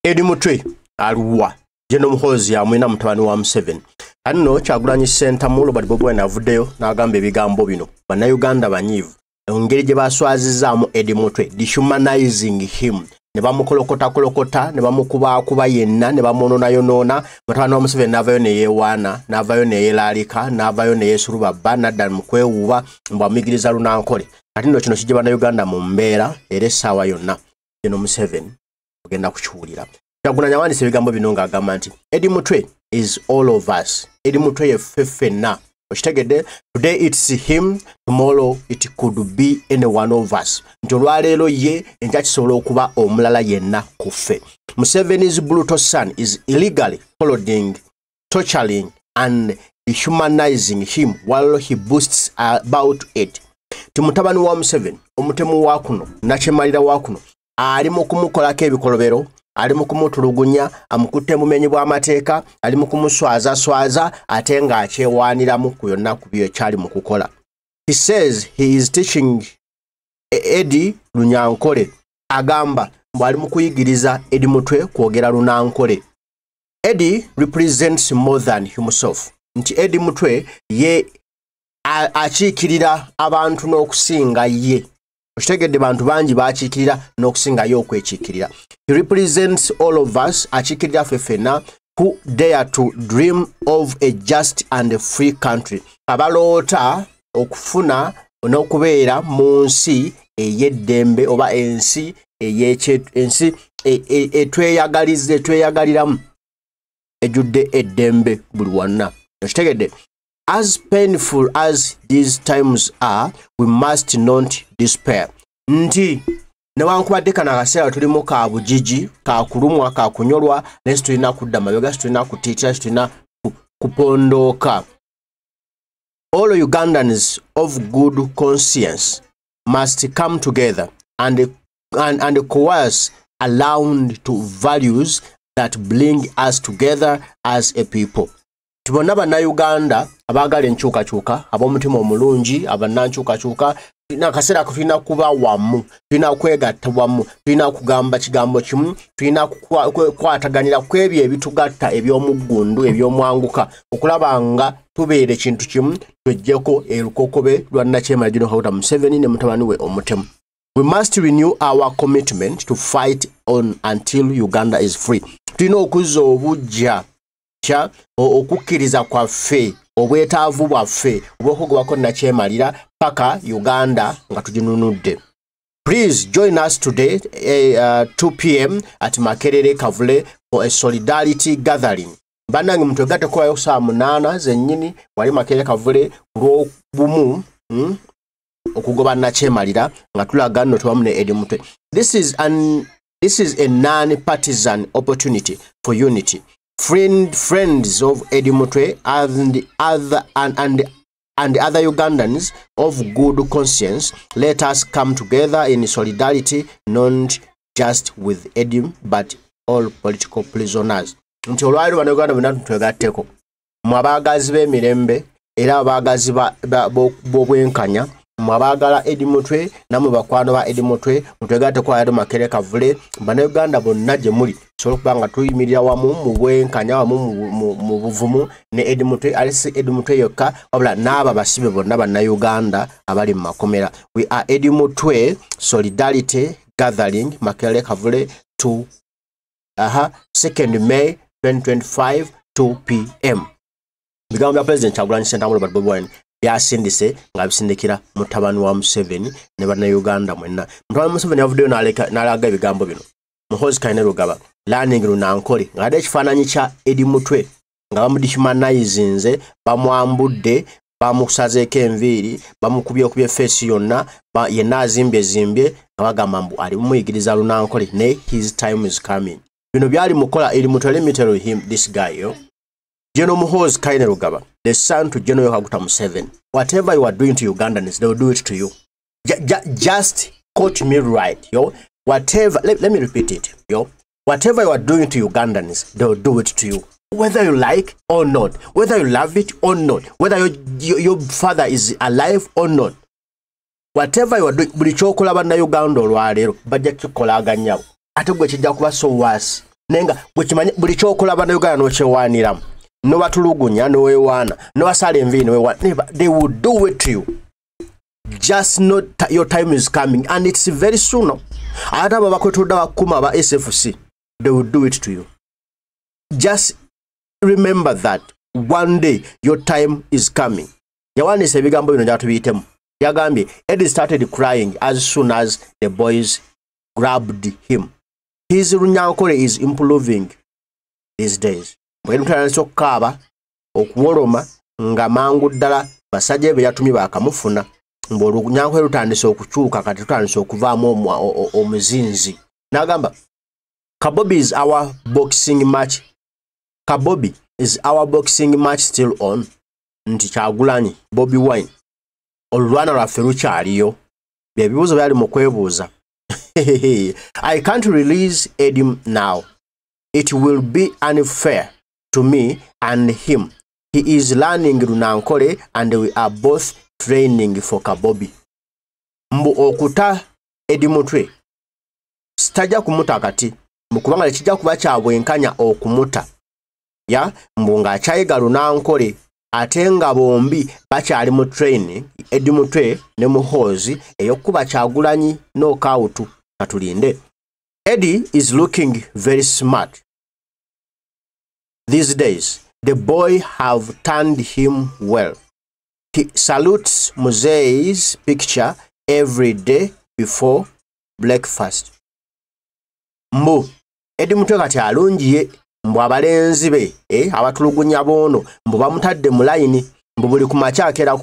Eddie Mutwe aluwa General Muhoozi amwina mutabani wa Museveni. Anno Kyagulanyi Ssentamu Robert Bobi Wine avuddeyo n'agamba ebigambo bino. Bannayuganda banyiivu engeri gye baswazizaamu Eddie Mutwe, dehumanizing him, ne bamukolokotakolokota ne bamukubaakuba yenna ne bamwononayonoona. Mutabani wa Museveni n'avayo ne yeewaana, n'avayo ne yeeraalika, n'avayo ne yeesulubabba, n'adda mu kwewuuba mbu amuyigiriza Lunankole. Kati nno kino kijja Bannayuganda mu mbeera era essaawa yonna General Museveni ogenda kukiwulira. Kyagulanyi awandiise ebigambo bino ng'agamba nti Eddie Mutwe is all of us. Eddie Mutwe yeffe ffenna. Okitegedde? Today it's him, tomorrow it could be any one of us. Nti olwaleero ye, enkya kisobola okuba omulala yenna ku ffe. Museveni's brutal son is illegally following, torturing and dehumanizing him while he boasts about it. Ti mutabani wa Museveni, omutemu wa kuno, nakyemalira wa kuno, ali mu kumukolako ebikolobero, ali mu kumutulugunya, amukutte mumenyi bw'amateeka, ali mu kumuswazaswaza ate ng'akyewaaniramu ku yonna ku byo kyali mu kukola. He says he is teaching Eddie Lunyankole. Agamba mbu ali mu kuyigiriza Eddie Mutwe kwogera Lunankole. Eddie represents more than himself. Nti Eddie Mutwe ye akiikirira abantu n'okusinga ye. Okitegedde, bantu bangi bakiikirira n'okusinga ye okwekiikirira. He represents all of us, akiikirira ffe ffenna, who dare to dream of a just and a free country. Abaloota okufuna n'okubeera mu nsi ey'eddembe oba ensi ensi etweyagaliza, etweyagaliramu, ejjudde eddembe buli wanna. Okitegedde? As painful as these times are, we must not despair. Nti newankubadde kano akaseera tulimu ka bugigi, ka kulumwa, ka kunyolwa, naye situlina kudda mabega, situlina kutiitira, situlina kupondooka. All Ugandans of good conscience must come together and coerce around to values that bring us together as a people. Tubonna Bannayuganda abaagala enkyukakyuka, ab'omutima omulungi, abannankyukakyuka, n'akaseera ako tulina kuba wamu, tulina kwegatta wamu, tulina kugamba kigambo kimu, tulina kukwataganira ku ebyo ebitugatta eby'omuggundu, eby'omwanguka, okulaba nga tubeera ekintu kimu, tweggyeko erukokobe lwa Nnakyemala General Kaguta Museveni ne mutabani we omutemu. We must renew our commitment to fight on until Uganda is free. Tulina okuzza obuggya kya okukkiriza kwaffe, obwetaavu bwaffe obw'okugobako Nnakyemalira paka Uganda nga tuginunudde. Please join us today 2 p.m. at Makerere Kavule for a solidarity gathering. Bannange mutwegatteko wayo saa 8 zennyini wali Makerere Kavule ku lw'obumu, okugoba Nnakyemalira nga tulaga nno tewamu ne Eddie Mutwe. This is a non-partisan opportunity for unity. Friends of Eddie Mutwe and other Ugandans of good conscience, let us come together in solidarity, not just with Eddie but all political prisoners. Nti olwaleero Bannayuganda bonna twegatteko, mmwe abaagazi b'emirembe era abaagazi b'obwenkanya, mmwe abaagala Eddie Mutwe nammwe bakwano ba Eddie Mutwe, mutwegatteko leero Makerere Kavule. Bannayuganda bonna gye muli tusobole okuba nga tuyimirira wamu mu bwenkanya, wamu mu buvumu ne Eddie Mutwe, ate si Eddie Mutwe yokka wabula n'abo abasibe bonna Bannayuganda abali mu makomera. We are Eddie Mutwe Solidarity Gathering, Makerere Kavule 2, aha, 2nd May 2025, 2 p.m. Bigambo bya President Kyagulanyi Ssentamu Robert Bobi Wine byasindise ng'abisindikira mutabani wa Museveni ne Bannayuganda mwenna. Mutabani wa Museveni yavuddeyo n'alaga ebigambo bino. Muhoozi Kainerugaba learning Lunankole, ng'adde ekifaananyi kya Eddie Mutwe nga bamudehumanizinze, bamwambudde, bamusazeeko enviiri, bamukubyekubye face yonna, yenna azimbyezimbye nga bagamba mbu ali mumuyigiriza Lunankole, naye his time is coming. Bino byali mukola Eddie Mutwe. Let me tell him, this guy, yo. General Muhoozi Kainerugaba, the son to General Kaguta Museveni, whatever you are doing to Ugandans, they will do it to you. Just quote me right, yo. Whatever, let me repeat it, yo. Whatever you are doing to Ugandans, they will do it to you. Whether you like or not, whether you love it or not, whether your father is alive or not. Whatever you are doing, buli ky'okola Bannayuganda olwaleero bajja kukikolaganyawo. Ate gwe kijja kuba so worse. Naye nga bwekimanye buli kyokola Bannayuganda n'okyewaaniramu, nobatulugunya nowewaana, nobasala enviiri nowewaana, they will do it to you. Just know your time is coming and it's very soon. Ate abo bakwetodda bakuma aba SFC, they will do it to you. Just remember that one day your time is coming. Yawandiise ebigambo bino gyatubiyitemu. Yagambye Eddie started crying as soon as the boys grabbed him. His Runyankore is improving these days. Bwe mutandise okukaaba okuwoloma nga mangu ddala basajja be yatumye bakamufuna, mbu Olunyankole lutandise okukyuka, kati lutandise okuvaamu omuzinzi. N'agamba Kabobi is our boxing match. Kabobi is our boxing match still on? Nti Kyagulanyi Bobi Wine, olulwana lwaffe lukyaliyo? Bye bibuuzo byali mu kwebuuza. I can't release Eddie now. It will be unfair to me and him. He is learning Runankole and we are both training for Kabobi. Mbu okuta Eddie Mutwe sitajja kumuta kati, mbu kubanga tekijja kuba kya bwenkanya okumuta ya mbu ng'akyayiga Runankole ate nga bombi bakyali mu training, Eddie Mutwe ne Muhoozi, ey'okuba Kyagulanyi knockout. Katulinde. Eddie is looking very smart these days. The boy have turned him well. He salutes Muzee's picture every day before breakfast. Mbu Eddie Mutwe kati alungiye, mbu abalenzi be abatulugunya boono mbu bamutadde mu layini, mbu buli ku makya akeera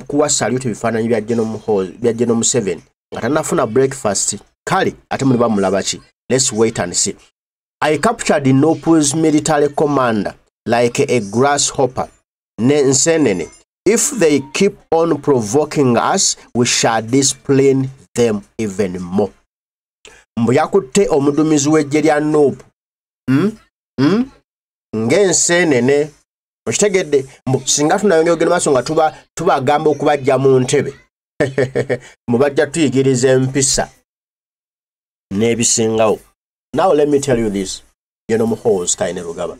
kuwa salute ebifaananyi bya General Muhoozi, bya General Museveni nga tannafuna breakfast. Kale ate muli bamulaba ki? Let's wait and see. I captured NUP's military commander like a grasshopper. Nsenene. If they keep on provoking us, we shall discipline them even more. Mbu yakutte omudumizi w'eggye lya NUP ng'ensenene. Okitegedde? Mbu singa tunayongera ogenda maaso nga tubagamba okubajja mu ntebe, mbu bajja tuyigiriza empisa n'ebisingawo. Now let me tell you this, General Muhoozi Kainerugaba.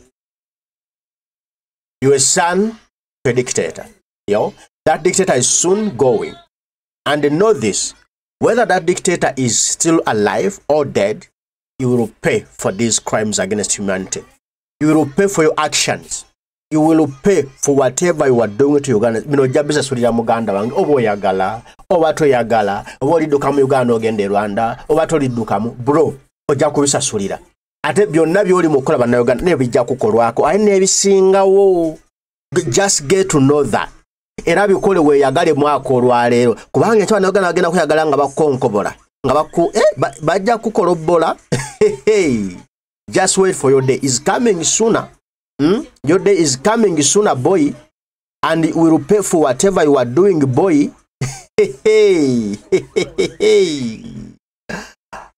You a son to a dictator. Yo, that dictator is soon going. And know this, whether that dictator is still alive or dead, you will pay for these crimes against humanity. You will pay for your actions. You will pay for whatever you are doing to Uganda. Bino ojja bisasulira muganda wange, oba oyagala, oba toyagala, oba olidduka mu Uganda ogenda e Rwanda, oba toliddukamu, bro, ojja kubisasulira. Ate byonna by'oli mu kukola Bannayuganda naye bijja kukolwako, ate n'ebisingawo. Just get to know that. Era bikole weeyagale mwaka olwaleero, kubanga enkya Bannayuganda bagenda kweyagala nga bakukonkobola, nga bajja kukolobola. Just wait for your day is coming sooner. Your day is coming sooner, boy, and you will pay for whatever you are doing, boy.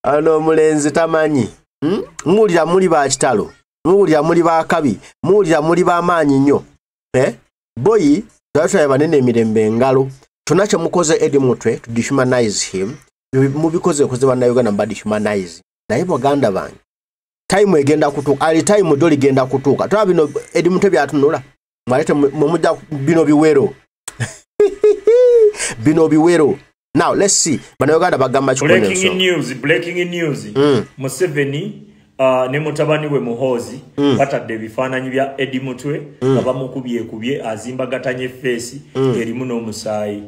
Ano omulenzi tamanyi. Muwulira muli ba kitalo, muwulira muli ba kabi, muwulira muli b'amaanyi nnyo. Boy, twatulabe banene emirembe engalo. Kyonna kye mukoze Eddie Mutwe to dehumanize him, mubikoze koze Bannayuganda mba dehumanize. Naye baganda bange, time egenda kutuuka, ali time doli genda kutuuka. Tulaba bino Eddie Mutwe byatunula, mwalete mumujja bino biwero. Bino biwero. Now let's see. Bannayuganda bagamba ki? Breaking news, breaking news. Museveni ne mutabani we Muhoozi batadde ebifaananyi bya Eddie Mutwe nga bamukubyekubye azimbagatanye feesi erimu n'omusaayi.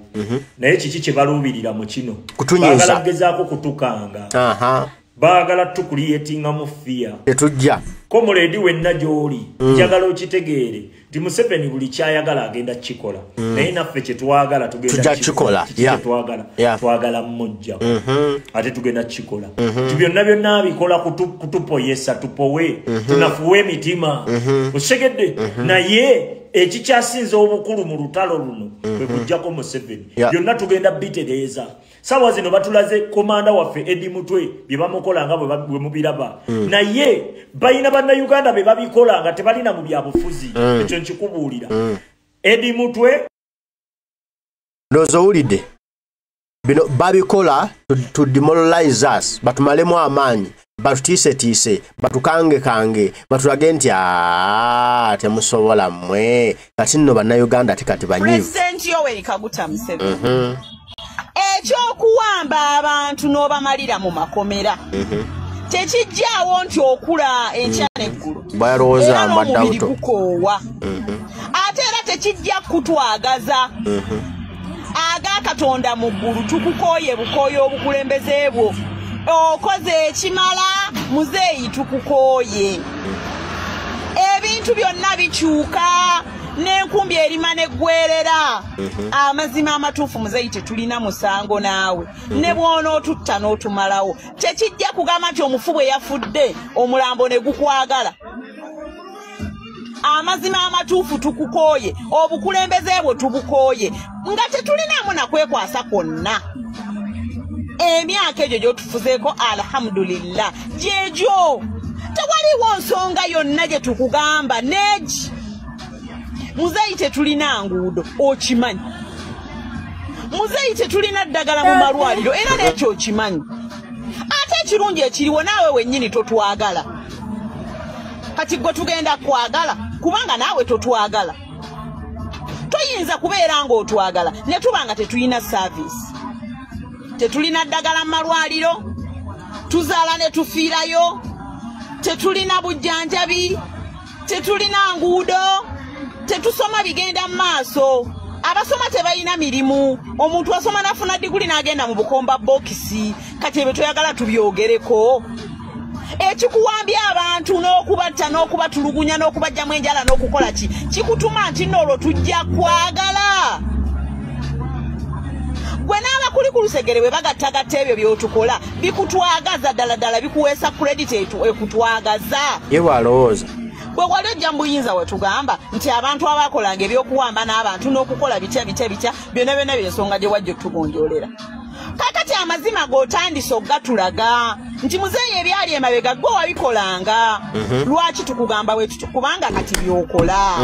Naye kiki kye baluubirira mu kino? Baagala kugezaako kutukanga. Baagala tucreatingamu fear. Tetujja. Comrade wenna gy'oli, njagala okitegeere nti Museveni buli kyayagala agenda kukikola. Naye naffe kye twagala tugenda kukikola. Kye twagala, twagala mmujja. Ate tugenda kukikola. Nti byonna byonna abikola kutupoyesa, tupowe, tunafuwe emitima. Okitegedde? Naye ekikyasinze obukulu mu lutalo luno kwe kuggyako Museveni. Byonna tugenda bitereeza. Sawa zino batulaze komanda waffe Eddie Mutwe bye bamukola nga bwe mubiraba. Naye balina Bannayuganda be babikola nga tebalina mu byabufuzi. Ekyo nkikubuulira. Eddie Mutwe ndowooza owulidde bino babikola to demoralize us, batumalemu amaanyi. Batutiisetiise, batukangekange, batulage nti temusobola mmwe. Kati nno bannayuganda ate kati banyiivu. President Yoweri Kaguta Museveni, ekyokuwamba abantu n'obamalira mu makomera tekijjaawo nti okula enkya n'eggulo. Balowooza n'omubiri gukoowa. Ate era tekijja kutwagaza. Aga Katonda mu ggulu tukukooye bukooye obukulembeze bwo. Okoze ekimala muzeeyi tukukooye. Ebintu byonna bikyuka n'enkumbi erima n'eggwerera. Amazima amatuufu muzeeyi tetulina musango naawe. Ne bw'onootutta n'otumalawo. Tekijja kugamba nti omufu bwe yafudde omulambo ne gukwagala. Amazima amatuufu tukukooye, obukulembeze bwo tubukooye, nga tetulinaamu na kwekwasa kwonna. Emyaka egyo gy'otufuzeeko alhamdulillah gyegyo, tewaliwo nsonga yonna gye tukugamba neegi. Muzeeyi tetulina nguudo okimanyi, muzeeyi tetulina ddagala mu malwaliro era n'ekyo okimanyi. Ate ekirungi ekiriwo naawe wennyini totwagala. Kati gwe tugenda kwagala kubanga naawe totwagala. Toyinza kubeera ng'otwagala ne tuba nga tetulina service, tetulina ddagala mu malwaliro, tuzaala ne tufiirayo, tetulina bujjanjabi, tetulina nguudo, tetusoma bigenda mu maaso. Abasoma tebalina mirimu. Omuntu asoma n'afuna diguli n'agenda mu bukomba bokisi. Kati ebyo toyagala tubyogereko. Ekikuwambya abantu n'okubatta n'okubatulugunya n'okubajjamu enjala n'okukola ki, kikutuma nti nno olwo tujja kwagala. Gwe n'abakuli ku lusegere bwe bagattagatta ebyo by'otukola bikutwagaza ddala ddala, bikuweesa credit ekutwagaza. Ye bw'alowooza. Bwe wali ojja mu buyinza wetugamba nti abantu abakolanga ebyokuwamba n'abantu n'okukola bitya bitya bitya byonna byonna by'ensonga gye wajja otugonjoolera. Kaakati amazima g'otandise ogatulaga nti muzeeyi ebyali emabega gwe wabikolanga. Lwaki tukugamba bwe tutyo? Kubanga kati by'okola.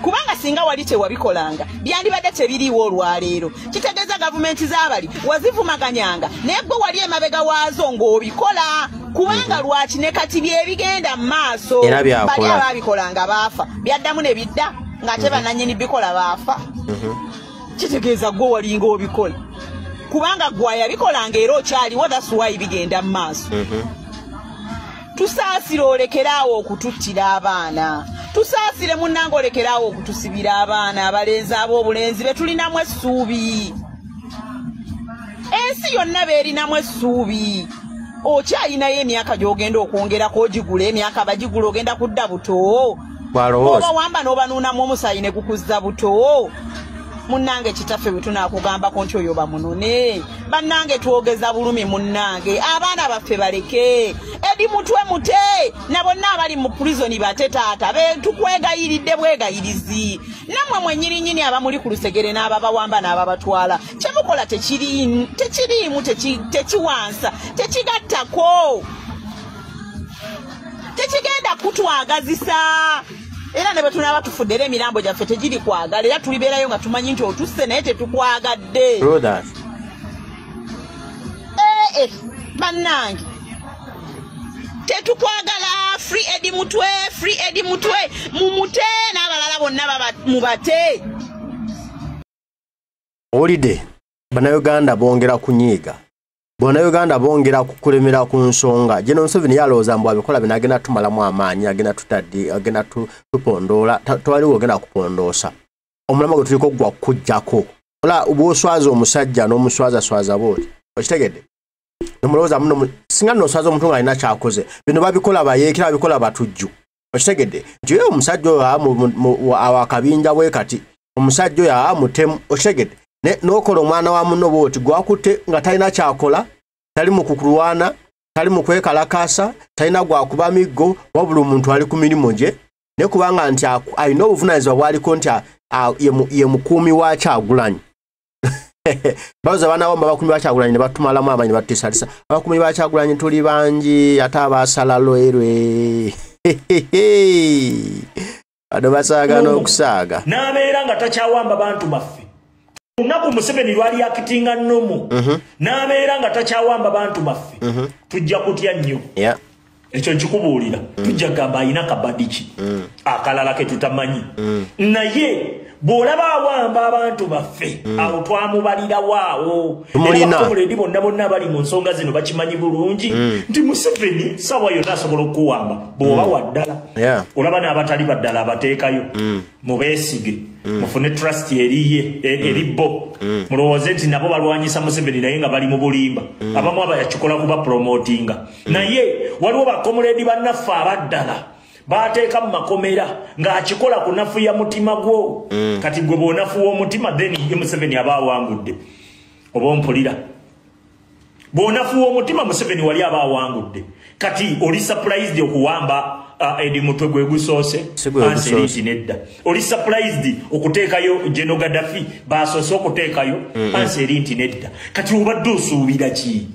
Kubanga singa wali tewabikolanga byandibadde tebiriiwo olwaleero. Kitegeeza gavumenti z'abali wazivumaganyanga, naye gwe wali emabega waazo ng'obikola. Kubanga lwaki ne kati byebigenda mu maaso. Bali ababikolanga baafa, byaddamu ne bidda ng'ate bannannyini bikola baafa. Kitegeeza gwe walinga obikola kubanga gwe yabikolanga era okyaliwo, that's why bigenda mu maaso. Tusaasire olekeraawo okututtira abaana. Tusaasire munnange olekeraawo okutusibira abaana abalenzi ab'obulenzi be tulinamu essuubi. Ensi yonna beerinamu essuubi. Okyalinayo emyaka gy'ogenda okwongerako ogigula, emyaka bagigula ogenda kudda buto. Oba wamba n'obanuunamu omusaayi ne gukuzza buto. Munnange kitaffe bwe tunaakugambako nti oyo bamunone. Bannange twogeza bulumi munnange, abaana baffe baleke. Edi Mutwe mute, na bonna abali mu prison bate taata, tukwegayiridde bwegayirizi. Nammwe mwennyininyini abamuli ku lusegere n'ababawamba n'ababatwala, kyemukola tekiriimu, tekiwansa, tekigattako, tekigenda kutwagazisa. Era ne bwe tunaaba tufudde era emirambo gyaffe tegiri kwagala, era tulibeerayo nga tumanyi nti otusse naye tetukwagadde. Bannange tetukwagala. Free Eddie Mutwe, free Eddie Mutwe, mumute n'abalala bonna mubate. Owulidde bannayuganda bongera kunyiiga, bannayuganda bongera kukulemera ku nsonga. General Museveni yalowooza mbu abikola bino agenda tumalamu amaanyi, agenda tutaddi, agenda tupondoola. Tewaliwo ogenda kupondoosa. Omulamwa gwe tuliko gwa kujjako. Ola bw'oswaza omusajja n'omuswazaswaza bw'oti, okitegedde? Nomulowooza muno singa nno oswaza omuntu ng'alina ky'akoze. Bino babikola bayeekera, babikola batujju. Okitegedde nti ye omusajja oyo awo akabinja bwe kati, omusajja oyo awa mutemu. Okitegedde n'okola omwana wa munno bw'oti gwakutte nga talina ky'akola, tali mu kukulwana, tali mu kwekalakaasa, talina gwakuba miggo, wabula omuntu ali ku mirimu gye. Naye kubanga nti alina obuvunaanyizibwa bw'aliko nti ye mukuumi wa Kyagulanyi. Bawoza banaawamba abakuumi ba Kyagulanyi ne batumalamu amaanyi ne batutisatiisa. Abakuumi ba Kyagulanyi tuli bangi ate abaasala lwerwe. Bano basaaga n'okusaaga. N'abeera nga takyawamba bantu baffe. Lunaku Museveni lwali akitinga nnomo n'abeera nga takyawamba bantu baffe, tujja kutya nnyo. Ekyo nkikubuulira. Tujja kugamba ayina kabadiki akalala ke tutamanyi. Naye bw'olaba awamba abantu baffe, awo twamubalirawo awo. Era bonna bonna abali mu nsonga zino bakimanyi bulungi nti Museveni sawa yonna asobola okuwamba bw'oba waddala. Olaba n'abatali baddala abateekayo, mubeesige, mufune trust eriye eri bo, mulowooze nti nabo balwanyisa Museveni, naye nga bali mu bulimba. Abamu aba yakikola kuba promotinga. Naye waliwo bakomuledi bannaffe abaddala bateeka mu makomera ng'akikola kunafuya mutima gwo. Kati gwe bw'onafuwa omutima, then ye Museveni aba awangudde. Oba ompulira? Bw'onafuwa omutima, Museveni wali aba awangudde. Kati oli surprised okuwamba Eddie Mutwe gwe gusoose? Answer nti nedda. Oli surprised okuteekayo General Gaddafi basoose okuteekayo? Answer nti nedda. Kati obadde osuubira ki?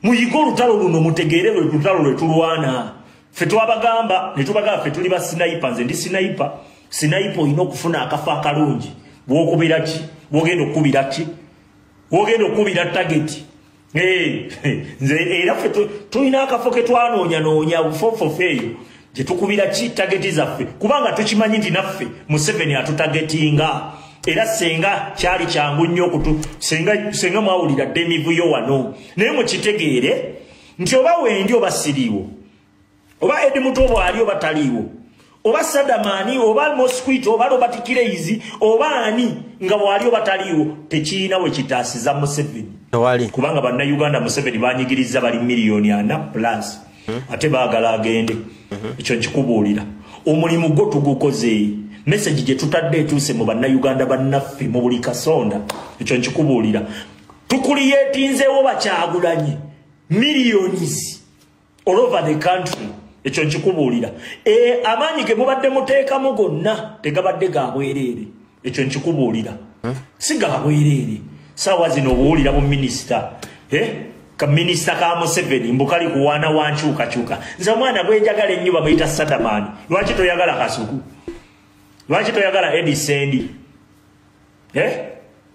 Muyige olutalo luno, mutegeere lwe lutalo lwe tulwana. Ffe twabagamba ne tubagamba, ffe tuli ba sniper. Nze ndi sniper. Sniper olina okufuna akafo akalungi bwokubira ki, bwogenda okukubira ki, bwogenda okukubira target. Nze era ffe tulina akafo ke twanoonyanoonya bufofofo eyo gye tukubira ki target zaffe, kubanga tukimanyi nti naffe Museveni atutagetinga. Era senga kyali kyangu nnyo okutu senga mwawulira dda emivuyo wano. Naye mukitegeere nti oba wendi oba siriiwo, oba Eddie Mutwe bw'ali oba taliiwo, oba Sadamani oba Mosquito oba Robert Kireizi oba ani nga bw'ali oba taliiwo, tekirina we kitaasiza Museveni, kubanga Bannayuganda Museveni banyigiriza bali miliyoni 4 plus, ate baagala agende. Ekyo nkikubuulira. Omulimu gwo tugukoze, message gye tutadde etuuse mu Bannayuganda bannaffe mu buli kasonda. Ekyo nkikubuulira. Tukuliyeetinzeewo Bakyagulanyi millions all over the country. Ekyo nkikubuulira. Amaanyi ge mubadde muteekamu gonna tegabadde ga bwereere. Ekyo nkikubuulira, si ga bwereere. Saawa zino obuwulira bu minisita, ka minisita ka Museveni mbu kali kuwaana wa nkyukakyuka. Nze omwana gwe njagala ennyo bamuyita Sadamani. Lwaki toyagala Kasuku? Lwaki toyagala Eddie Sendi?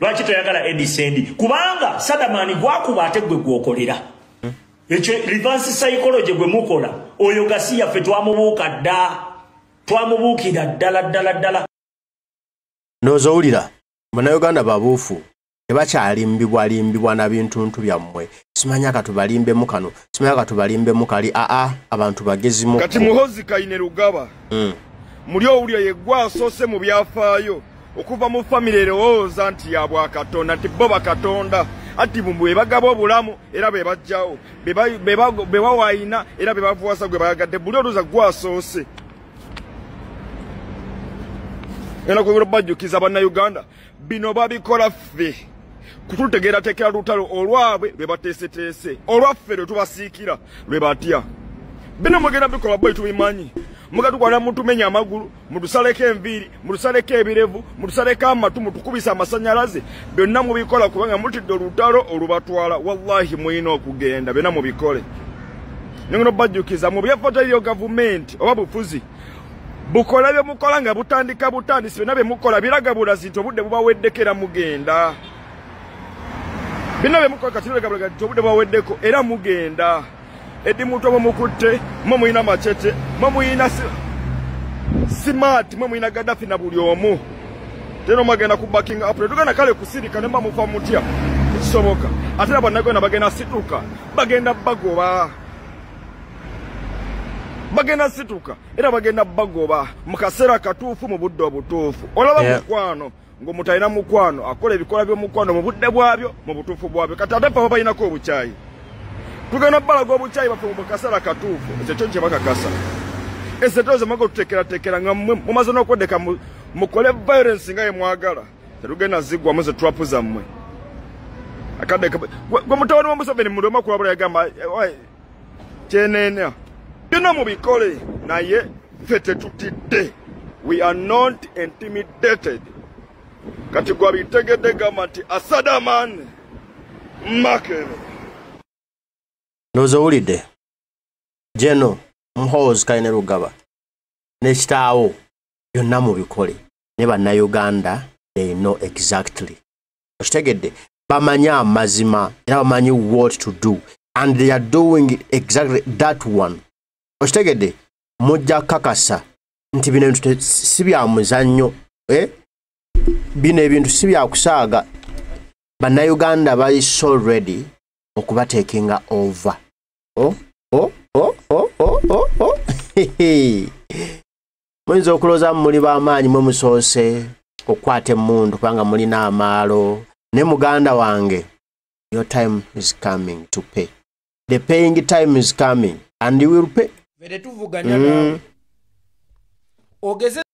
Lwaki toyagala Eddie Sendi? Kubanga Sadamani gwakuba ate gwe gwokolera. Ekyo reverse psychology gwe mukola. Oyo gasiya ffe twamubuuka dda, twamubuukira ddala ddala ddala. Ndowooza owulira, Bannayuganda babuufu, tebakyalimbibwalimbibwa na bintuntu byammwe. Simanya katubalimbemu kano, simanya katubalimbemu kali. Aa, abantu bagezimu. Kati Muhozi Kaine Rugaba, muli owulira yeggwa asoose mu byafaayo okuva mu famire erowooza nti ya bwakatonda, nti bo bakatonda, ati bwe bagaba obulamu era be bajjawo, be bawaayina era be bavuwasa gwe bayagadde. Buli olowooza gwasoose era kwegera bajjukiza Bannayuganda, bino babikola ffe kututegeerateekera lutalo olwabwe lwe bateeseteese, olwaffe lwe tubasiikira lwe batya. Bino mugenda bikola boyi, tubimanyi. Mugatukwala mutumenya amagulu, mutusaleko enviiri, mutusaleko ebirevu, mutusaleko amatu, mutukubisa amasanyalaze. Byonna mubikola kubanga mutidde olutalo olubatwala. Wallahi mulina okugenda, byonna mubikole. Nengeno bajjukiza mu byafa gavumenti oba bufuzi bukola bye mukola nga butandika butandisi. Byonna bye mukola biraga bulazi nti obudde bubaweddeko era mugenda. Byonna bye mukola kati biraga bulazi nti obudde bubaweddeko era mugenda. Eddie Mutwe mumukutte, mwe muyina machete, mwe muyina smart, mwe muyina Gaddafi na buli omu teno mwagenda ku backing up. Tugenda kale kusirika ne mufa mutya, tekisoboka. Ate na Bannayuganda bagenda situka, bagenda bagoba, bagenda situka era bagenda bagoba mu kaseera katuufu, mu budde obutuufu. Olaba mukwano ng'omutalina mukwano akola ebikola by'omukwano mu budde bwabyo, mu butuufu bwabyo. Kati ate ffe babalinako obukyayi, tugenda balaga obukyayi baffe mu kaseera katuufu. Ekyo kyo kyebakakasa. Esente zemaga otuteekerateekera nga mmwe mumaze n'okwedeka mukole violence nga ye mwagala, tetugenda ziggwamu ze trap zammwe. Akadde gwe mutabani wa Museveni mulema kulabula yagamba kyenene byonna mubikole, naye ffe tetutidde. We are not intimidated. Kati gwe abitegedde gamba nti asadaman makere. Ndowooza owulidde General Muhoozi Kainerugaba ne kitaawo, byonna mubikole ne Bannayuganda they know exactly. Okitegedde? Bamanyi amazima era bamanyi what to do, and they are doing exactly that one. Okitegedde? Mujja kakasa nti bino ebintu si bya muzannyo, eh? Bino ebintu si bya kusaaga. Bannayuganda bali so ready okubatekinga over. Oh, oh, oh, oh, oh, oh, oh. Muyinza okulowooza muli b'amaanyi, mwe musoose okukwata emmundu kubanga mulina amaalo, ne muganda wange, your time is coming to pay. The paying time is coming and you will pay. Ffe tetuvuganya naawe. Ogeze.